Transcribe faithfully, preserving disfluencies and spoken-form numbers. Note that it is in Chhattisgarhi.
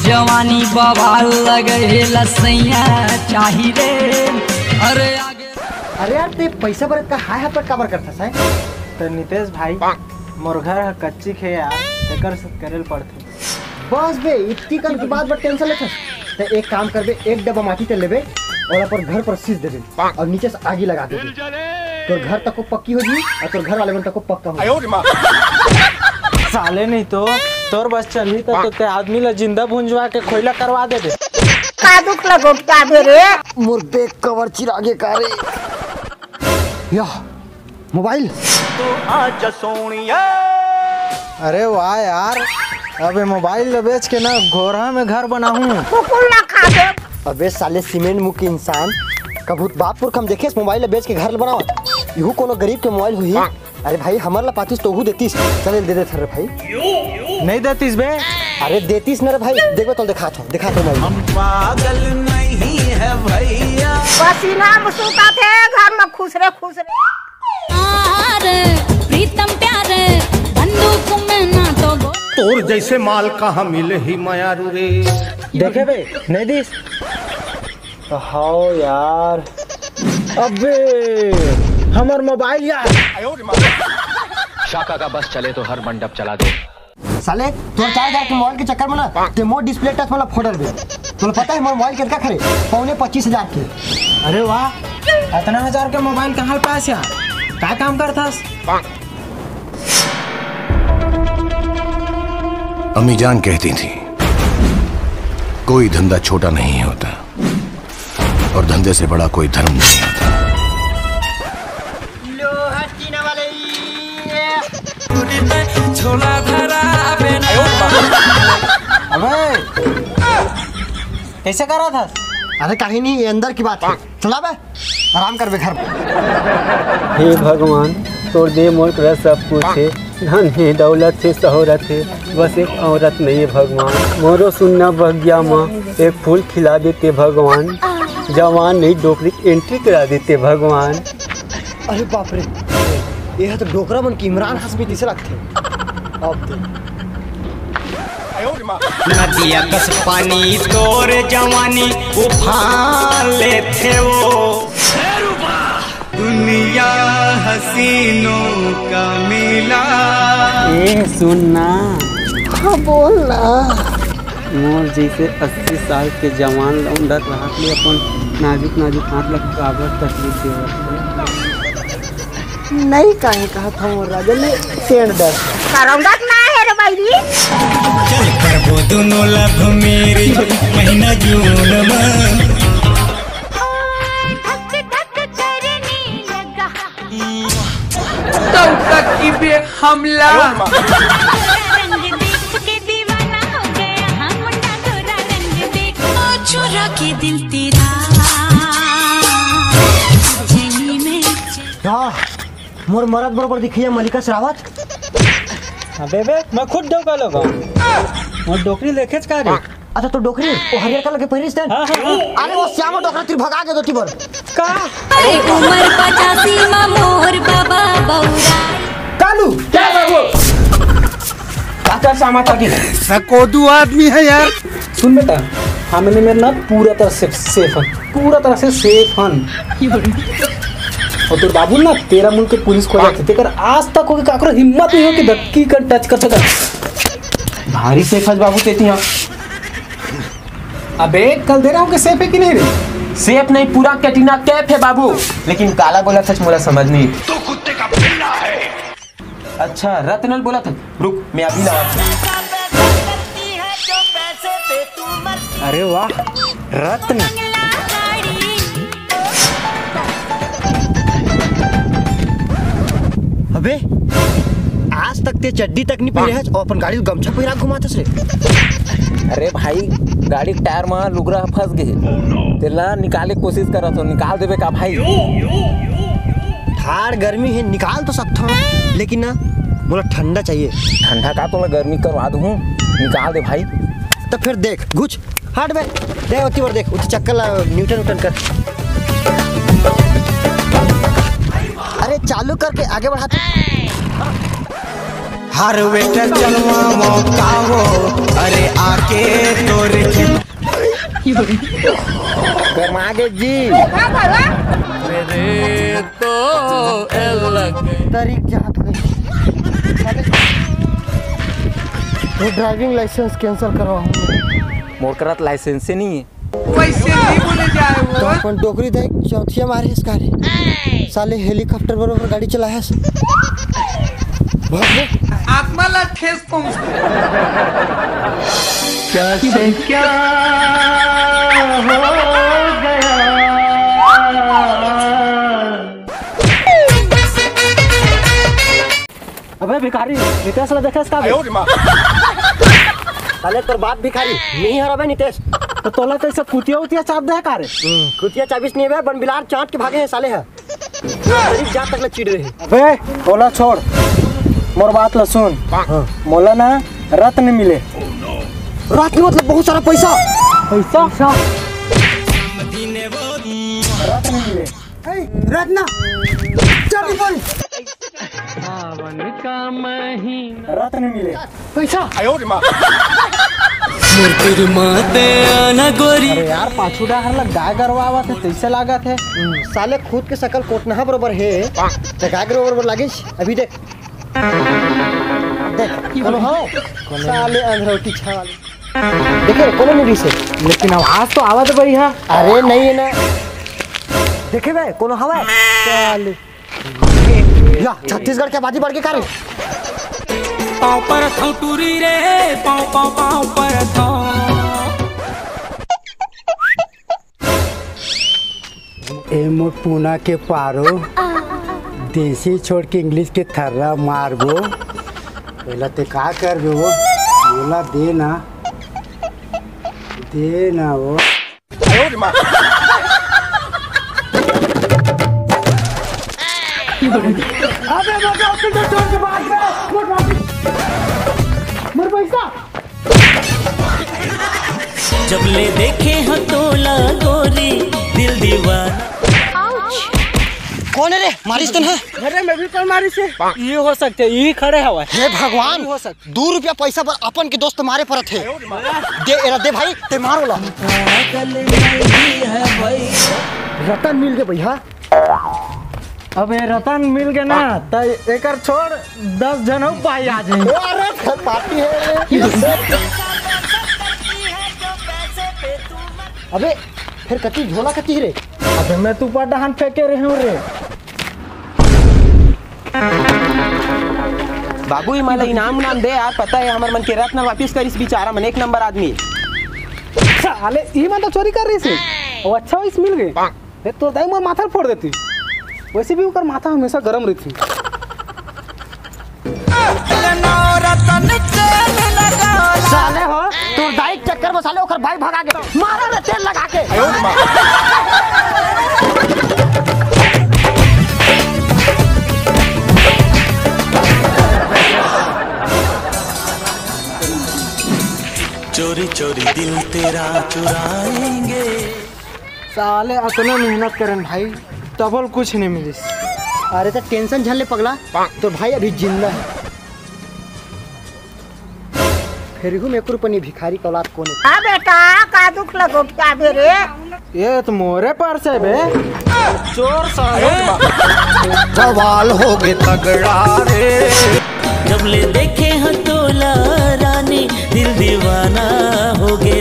जवानी बवाल लगे हे लसैया चाही रे। अरे आगे अरे यार, ते पैसा बर का हाय हाय पर काबर करथस, हैं? तो नितेश भाई, मोर घर ह कच्ची खे यार, तेकर से करे ल पड़थे। बस बे, इतनी कन की बात बर टेंशन लेथस। ते एक काम करबे, एक डब्बा माटी ते लेबे और अपन घर पर सींच देबे और नीचे से आगी लगा देबे। तोर घर तको पक्की हो जी और तोर घर वाले मन तको पक्का हो जी। साले नहीं तो तोर बस चलही त तो ते आदमी ला जिंदा भुंजवा के खोइला करवा देबे। का दुख लगो का दे रे? मोर बेग कवर चिरा गे का रे? या मोबाइल। अरे वाह यार, अबे मोबाइल ल बेच के ना घोरहा में घर बनाहूं। कुकुर ला खा दे। अबे साले सीमेंट मुंह के इंसान, कभू बाप पुरख हम देखेस मोबाइल ल बेच के घर बनावत? इहू कोनो गरीब के मोबाइल होही। अरे भाई, हमर ला पातिस तो हू देतिस। चल, दे दे रे भाई। नहीं देतिस बे। अरे देतिस न रे भाई, देखबे तो दिखात हो, दिखात हो भाई। हम पागल नहीं है भैया। पसीना में सूता थे घर में खुश रे खुश रे। प्रीतम प्यारे बंदूक में ना तो गो। तोर जैसे माल कहाँ मिले ही मयारू रे। देखे बे, नहीं दिस। हाओ यार। अबे, हमर मोबाइल यार। शाखा का बस चले तो हर मंडप चला दे। साले, तोर चार हजार के मोबाइल के चक्कर में ना, ते मोर डिस्प्ले टच वाला फोड़ दे। तोला पता है मोर मोबाइल कितना खरे? पौने पच्चीस हजार के। अरे वाह, इतना हजार के मोबाइल कहाँ पास यार? का काम करथस? अम्मी जान कहती थी, कोई धंधा छोटा नहीं होता और धंधे से बड़ा कोई धर्म नहीं होता। लोहा टीना वाले ये। अबे, कैसे कर रहा था? अरे कहीं नहीं, ये अंदर की बात है। चला बे, आराम करबे घर में। हे भगवान, तोर दे मोर करा सब कुछ हे, धन हे, दौलत हे, शोहरत हे, बस एक औरत नहीं है भगवान। मोरो सुन्ना बगिया मा एक फूल खिला देते भगवान, जवान नहीं डोकरी एंट्री करा देते भगवान। अरे बाप रे, ये तो डोकरा मन के इमरान हाशमी जैसे लगते। अब तो नदिया कस पानी तोर जवानी उफान लेथे वो। दुनिया हसीनों का मेला। ए सुन ना। हाँ बोल ना। मोर जैसे अस्सी साल के जवान लौंडा के हाथ ले अपन नाजुक नाजुक हाथ ला काबर तकलीफ देवत हे? नहीं काहे कहत हूँ राजा ले सेंड दस। करौंदा ना है रे बैरी। चल करबो दोनों लव मेरी महीना जून में। धक धक करने लगा। तब तक की बे हमला। रंग देख के दीवाना हो गया, हाँ मुंडा गोरा रंग देख। ओ चुरा के दिल तेरा, जही में। हाँ, मोर मरद बरोबर दिखिए मलिका शेरावत। अबे बे, मैं खुद डोका लोगा। मोर डोकरी देखेच का रे? अच्छा, तो डोकरी, वो हरियर कलर के पहिरिस तेन? हाँ, हाँ, हाँ। अरे, वो श्यामा डोकरा तीर भगा के दो ती बर। का? अरे, उमर पचासी मा मोर बाबा बौरा। कालू, क्या बाबू? काका श्यामा ताकि सकोदू आदमी है यार। सुन बेटा, हमने मेरे ना पूरा तरह से सेफ है, पूरा तरह से सेफ हन। और तोर बाबू ना तेरा मुल्क के पुलिस खोजथे, तेकर आज तक होके काकरो हिम्मत नहीं हो कि धक्की कर टच कर सकत। भारी सेफ हस बाबू तेती यहाँ। अबे कल दे रहा हूँ कि सेफ है कि नहीं रे? सेफ नहीं, पूरा कैटरीना कैफ है बाबू। लेकिन काला गोला सच मोला समझ नहीं। तू कुत्ते का पिल्ला है। अच्छा रत्न ल बोला था, रुक मैं अभी लावा था। अरे वाह रत्न। अबे आज तक ते चड्डी तक नहीं पहने हस और अपन गाड़ी ल गमछा पहिरा घुमाथस रे। अरे भाई गाड़ी के टायर में लुगरा फंस गए, तेला निकाले के कोशिश करत हो, निकाल देबे का भाई? ठाड़ गर्मी है निकाल तो सकथो लेकिन ना मोला ठंडा चाहिए। ठंडा का तोला गर्मी करवा दूँ, निकाल दे भाई। तो फिर देख घुच हट बे। देख ओती बर देख उती चक्कर ला न्यूटन उटन कर। अरे चालू करके आगे बढ़ा तो। हार्वेस्टर चलवा मौका हो। अरे आके तोरे गरमा गे जी। तरीक जात गई। वो driving license cancel करवाहूँ। मोर करत license से नहीं है। वैसे नहीं बोले जाए वो। तो अपन डोकरी दे चौथिया मारे इसका रे। साले helicopter बरोबर गाड़ी चला है। भाग रे। आत्मा ला ठेस पहुंच। क्या से क्या हो गया? अबे भिखारी, नितेश ला देखे का बे? साले तोर बाप भिखारी नहीं हर अबे नितेश। तो तोला कैसे कुतिया उतिया चाप दे का रे? कुतिया चाबिस नहीं बे, बन बिलार चाट के भागे हैं साले है। गरीब जात तक ले चिढ़ रहे। अबे ओला छोड़, मोर बात ला सुन। मोला ना रत्न मिले। रत्न मतलब बहुत सारा पैसा। पैसा? रत्न मिले। ए, रत्ना, चाबी बोल। सावन का महीना। रत्न मिले। पैसा। मोर तेरे माते आना गोरी। अरे यार, पाछू डाहर ला गाय गरवा आवत हे, तैसे लागत हे। साले खुद के शकल कोटनहा बरोबर हे, त गाय गरवा बरोबर लागिस। अभी देख, देख, कोनो हो? साले अंधरौटी छाल। देखे, कोनो नहीं दिसे। लेकिन आवाज तो आवत बई हा। अरे नहीं है ना। देखे बे, कोनो हवा? साले। या, छत्तीसगढ़ के आबादी बढ़ के का रे? पाँव पर थौ टूरी रे, पाँव, पाँव, पाँव पर थौ। ए मोर पूना के पारो, देसी छोड़ के इंग्लिश के थर्रा मारबो। पहला ते का करबे वो? बोला दे ना, दे ना वो। अबे मजा आती तो छोड़ के भाग गया। मोर पैसा। जब ले देखे ह तोला गोरी, दिल दीवाना। कौन है रे? मारिस तन है? अरे मैं भी कल मारिस हे। ये हो सकते, ये खड़े हवा। हे भगवान, हो सकते। दू रुपया पैसा बर अपन के दोस्त मारे परत हे। दे एरा दे भाई, ते मार ओला। रतन मिल गए भैया। अब ये रतन मिल गए ना, त एकर छोड़, दस जन अउ भाई आ जाए। अरे फिर पार्टी है। अबे फिर कति झोला कति रे? अबे मैं तो ऊपर डहान फेंके रहे हूँ रे। बाबू, ये मला इनाम उनाम दे यार, पता है हमर मन के रत्न वापिस करिस बेचारा मन, एक नंबर आदमी। साले, ई मन तो चोरी कर रही थी। वो अच्छा वइस मिल गए। ए, तोर दाई मोर माथा ल फोड़ देती। वैसे भी ओकर माथा हमेशा गरम रहिथे। साले हो, तोर दाई के चक्कर में साले ओकर भाई भगा के मारा रे तेल लगा के। चोरी चोरी दिल तेरा चुराएंगे। साले अतना मेहनत करेन भाई, तभो ल कुछ नहीं मिलिस। अरे त tension झन ले पगला, तोर भाई अभी जिंदा है। फिर हूँ मैं कुरपनी भिखारी का औलाद कौन है? हाँ बेटा, का दुख लगो क्या बे रे? ये तो मोरे पर्स है बे। चोर साले। बवाल हो गए तगड़ा रे। जब ले देखे ह तोला रानी, दिल दीवाना हो गे।